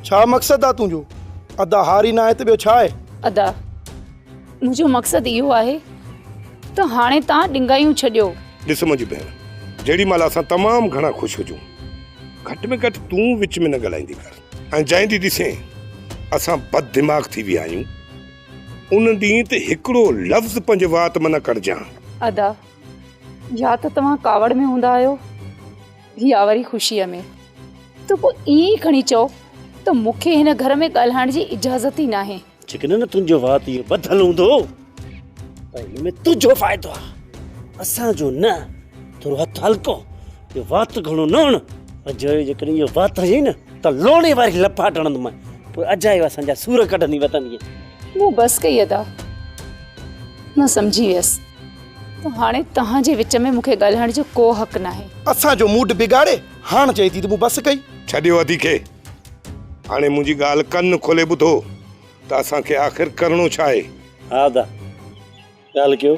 ڇا مقصد آ تنهنجو؟ ادا هاري ناهي ته ٻيو ڇا آهي؟ ادا منهنجو مقصد اهو آهي ته هاڻي توهان ڏنگايون ڇڏيو. ڏس منهنجي ڀيڻ، جهڙي مهل اسان تمام گهڻا خوش هجون، گهٽ ۾ گهٽ تون وچ ۾ نه ڳالهائيندي ڪر ۽ جنهن ڏينهن ڏسين اسان بد دماغ ٿي ويا آهيون، ان ڏينهن ته هڪڙو لفظ پنهنجي وات مان نه ڪڍجان. ادا، يا ته توهان ڪاوڙ ۾ هوندا آهيو يا وري خوشيء ۾. ته پوء ائين ئي کڻي چئو ته مون کي هن گهر ۾ ڳالهائڻ جي اجازت ئي ناهي. جيڪڏهن نه تنهنجو وات اهو ٻڌل هوندو ته ان ۾ تنهنجو فائدو آهي، اسان جو نه. ٿورو هٿ هلڪو، اهو وات گهڻو نه هڻ. اجايو جيڪڏهن اهو وات هنيئي نه ته لوڻي واري لپاٽ هڻندومانء، پوء اجايو اسان جا سور ڪڍندي وتندينء. مون بس ڪئي ادا، مان سمجهي ويس ته هاڻي توهان جي وچ ۾ مون کي ڳالهائڻ جو ڪو حق ناهي. اسان جو موڊ بگاڙي هاڻ چئي ٿي ته مون بس ڪئي. ڇڏيو ادي کي. هاڻي منهنجي ڳالهه ڪن کولي ٻڌو ته اسان کي آخر ڪرڻو ڇا آهي؟ ها ادا، ڳالهه ڪيو.